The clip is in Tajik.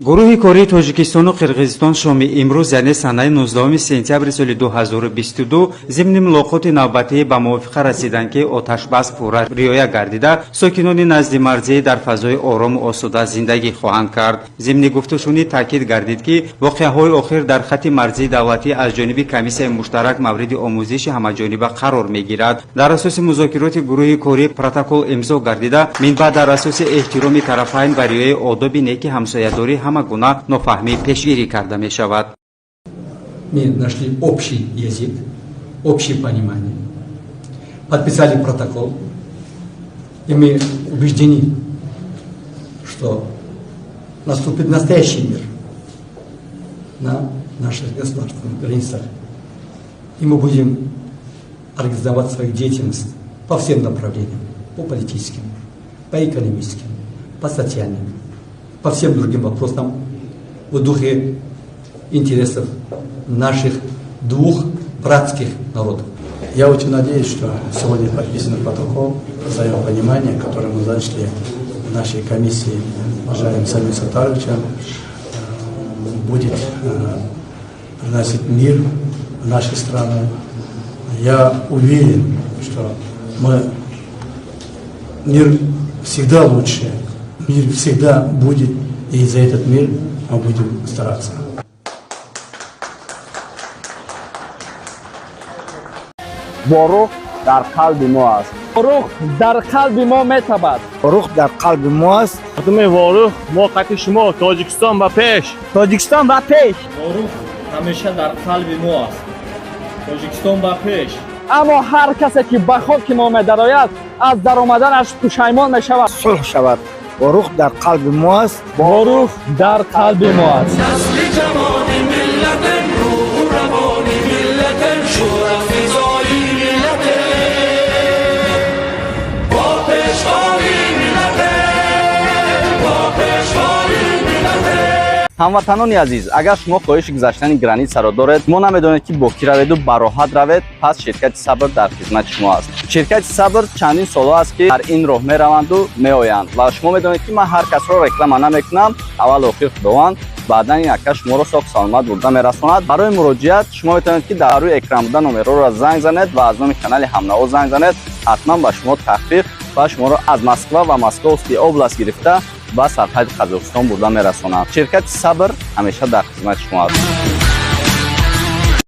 Гурӯҳи кории Тоҷикистону Қирғизистон шоми имрӯз, яъне санаи 19 сентябри соли 2022, зимни мулоқоти навбатӣ ба мувофиқа расиданд, ки оташбас пурра риоя гардида, сокинони наздимарзӣ дар фазои орому осуда зиндагӣ хоҳанд кард. Зимни гуфтушунид таъкид гардид, ки воқеаҳои охир дар хатти марзии давлатӣ аз ҷониби комиссияи муштарак мавриди омӯзиши ҳамаҷониба қарор мегирад. Дар асоси музокироти гурӯҳи корӣ протокол имзо гардида, минбаъд дар асоси эҳтироми тарафайн ва риояи одоби неки ҳамсоядорӣ ҳама гуна нофаҳмӣ пешгирӣ карда мешавад. Мы нашли общий язык, общее понимание, подписали протокол, и мы убеждены, что наступит настоящий мир на наших государственных границах. И мы будем организовать свою деятельность по всем направлениям, по политическим, по экономическим, по социальным, по всем другим вопросам в духе интересов наших двух братских народов. Я очень надеюсь, что сегодня подписан протокол взаимопонимания, который мы зачли в нашей комиссии уважаемым Самим Саттаровичем, будет приносить мир в наши страны. Я уверен, что мир всегда лучше, мир всегда будет, и за этот мир мы будем стараться. Ворух дар қалби мо аст. Ворух дар қалби мо метабад. Ворух дар қалби мо аст. Мардуми Ворух, мо қати шумо. Тоҷикистон ба пеш! Тоҷикистон ба пеш! Ворух ҳамеша дар қалби мо аст. Тоҷикистон ба пеш! Аммо ҳар касе ки ба хоки мо медарояд, аз даромаданаш пушаймон мешавад. Сулҳ шавад. Ворух дар қалби мо аст. Ворух дар қалби мо аст. Насли ҷавони миллатем, рӯҳу равони миллатем, шӯрафизои миллатем, бо пешвои миллатем, бо пешвои миллатем. Ҳамватанони азиз, агар шумо хоҳиши гузаштани границаро доред, шумо намедонед, ки бо кӣ раведу ба роҳат равед, пас ширкати «Сабр» дар хизмати шумо аст. Ширкати «Сабр» чандин солҳо аст, ки дар ин роҳ мераванду меоянд, ва шумо медонед, ки ман ҳар касро реклама намекунам. Аввал охир Худованд, баъдан ин ака шуморо соғ саломат бурда мерасонад. Барои муроҷиат шумо метавонед, ки дар рӯи экран буда номерҳоро занг занед ва аз номи канали Ҳамнаво занг занед. Ҳатман ба шумо тахфиф ва шуморо аз Москва ва Московский область гирифта ба сарҳади Қазоқистон бурда мерасонад. Ширкати «Сабр» ҳамеша дар хизмати шумо аст.